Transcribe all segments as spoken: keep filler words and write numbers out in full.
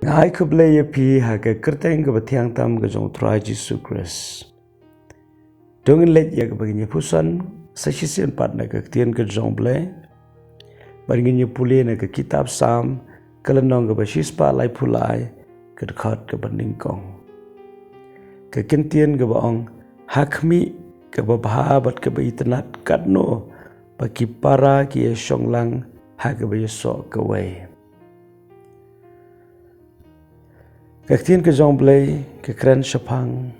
Nga ai khublei ïa phi ha ka kyrteng kaba thiang tam ka jong U Trai Jisu Khrist. To ngin leit ïa kaba ngin ïa pyrshang sa shisien pat na ka ktien ka jong U Blei. Bad ngin ïa pule na ka kitab Salm ka lynnong kaba shispah laiphew lai, ka dkhot kaba nyngkong. Ka ktien kaba ong, ha khmih kaba bha bad kaba itynnad katno ba ki para ki ïa shong lang ha kaba ïasoh kawei. Ka ktien ka jong U Blei ka kren shaphang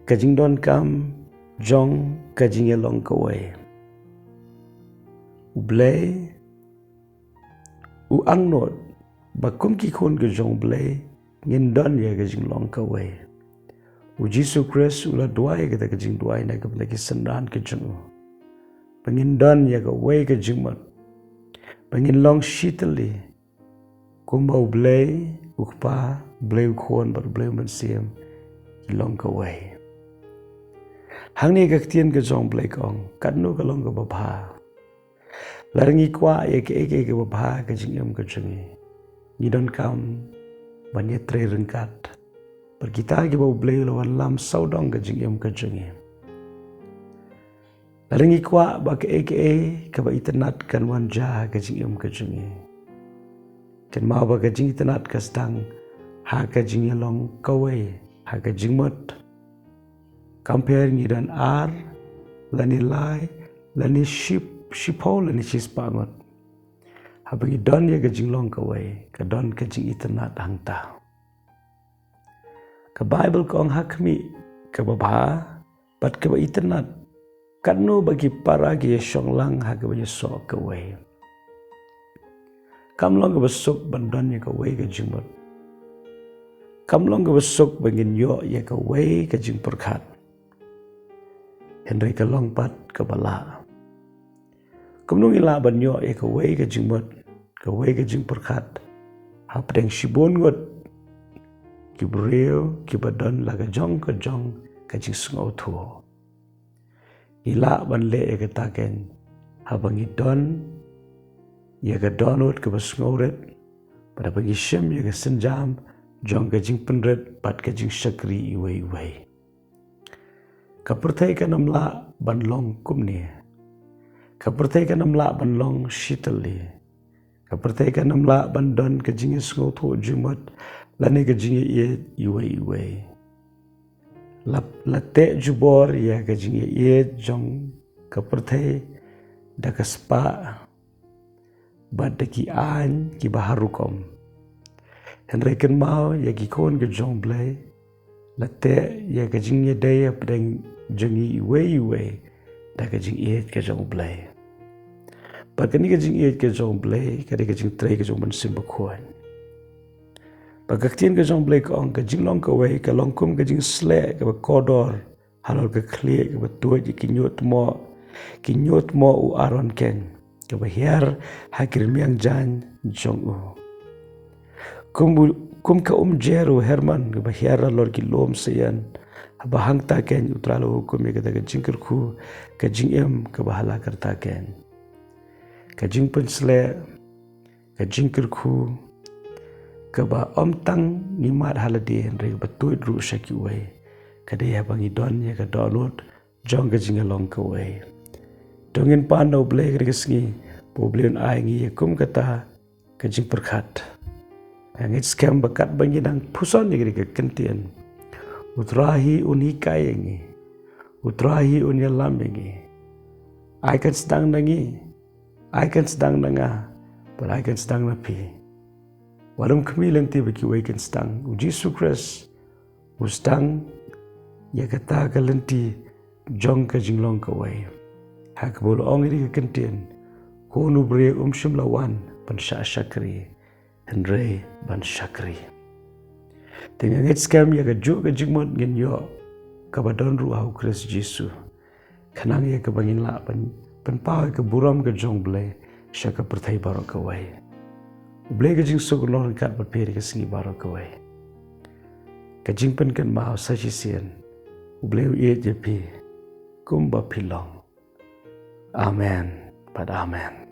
ka jingdonkam jong ka jingïalong kawei. U Blei u angnud ba kum ki khun ka jong U Blei ngin don ïa ka jinglong kawei. U Jisu Khrist u la duwai kata ka jingduwai na ka bynta ki synran ka jong u, ba ngin don ïa kawei ka jingmut, ba ngin long shitylli, kumba U Blei U Kpa, U Blei U Khun bad U Blei U Mynsiem ki long kawei. Hangne ka ktien ka jong U Blei ka ong, katno ka long kaba bha. Lada ngi kwah ïa kaei kaei kaba bha ka jingim ka jong ngi, ngi donkam ban ïatrei ryngkat bad kita kiba U Blei u la wanlam sawdong ka jingim ka jong ngi. Lada ngi kwah ba kaei kaei kaba itynnad kan wan jia ha ka jingim ka jong ngi, kynmaw ba ka jingitynnad ka sdang ha ka jingïalong kawei, ha ka jingmut. Kam pher ngi don ar lane lai lane ship, shiphew lane shispah ngut, haba ngi don ïa ka jinglong kawei, ka don ka jingitynnad hangta. Ka Baibl ka ong, ha khmih kaba bha bad kaba itynnad katno ba ki para ki ïa shong lang ha kaba ïasoh kawei. Kam long kaba suk ban don ïa kawei ka jingmut. Kam long kaba suk ba ngin ïoh ïa kawei ka jingpyrkhat. Hynrei ka long pat kaba lah. Kumno ngin lah ban ïoh ïa kawei ka jingmut, kawei ka jingpyrkhat hapdeng shibun ngut ki briew kiba don la ka jong ka jong ka jingsngewthuh? Ngi lah ban leh ïa kata keiñ haba ngi don ïa ka dohnud kaba sngewrit, bad haba ngi shim ïa ka sienjam jong ka jingpynrit bad ka jingshakri iwei iwei. Ka pyrthei kan ym lah ban long kumne. Ka pyrthei kan ym lah ban long shitylli. Ka pyrthei kan ym lah ban don ka jingïasngewthuh jingmut lane ka jingïaieit iwei iwei. La, la teh jubor ïa ka jingïaieit jong ka pyrthei da ka spah bad da ki aiñ kiba har rukom. Hynrei kynmaw, ïa ki khun ka jong U Blei, la teh ïa ka jingïadei hapdeng jong ngi iwei iwei da ka jingïeit ka jong U Blei. Bad kane ka jingïeit ka jong U Blei ka dei ka jingtrei ka jong U Mynsiem Bakhuid. Bad ka ktien ka jong U Blei ka ong, ka jinglong kawei ka long kum ka jingsleh kaba kordor halor ka khlieh kaba tuid ïa ki ñiuhtmoh, ki ñiuhtmoh u Aaron keiñ, kaba hiar ha ki rmiang jaiñ jong u. Kum u, kum ka umjer u Hermon kaba hiar halor ki lum Seion, haba hangta keiñ U Trai u la hukum ïa kata ka jingkyrkhu ka jingim kaba ha la karta keiñ. Ka jingpynsleh, ka jingkyrkhu kaba ym tang ngi mad ha lade hynrei kaba tuid ruh sha kiwei, ka dei haba ngi don ïa ka dohnud jong ka jingïalong kawei. To ngin pan na U Blei ha kane ka sngi ba U Blei un ai ïa ngi kum kata ka jingpyrkhat. Nga ngeit skhem ba katba ngi dang pyrshang ïa kane ka ktien, U Trai hi un hikai ïa ngi, U Trai hi un ïalam ïa ngi. Ai kan sdang na ngi, ai kan sdang na nga, bad ai kan sdang na phi. Wat ym khmih lynti ba kiwei kin sdang. U Jisu Khrist u sdang ïa kata ka lynti jong ka jinglong kawei. Ha kaba u la ong ïa ka ktien, Khun u briew um shym la wan ban shah shakri, hynrei ban shakri. Te nga ngeit skhem ïa kajuh ka jingmut ngin ïoh kaba don ruh ha U Khrist Jisu, khnang ïa kaba ngin lah ban pynpaw ïa ka burom ka jong U Blei sha ka pyrthei baroh kawei. U Blei ka jingsuk un long ryngkat bad phi ha ka sngi baroh kawei. Ka jingpynkynmaw sa shisien, U Blei u ïeit ïa phi kumba phi long. Amen bad amen.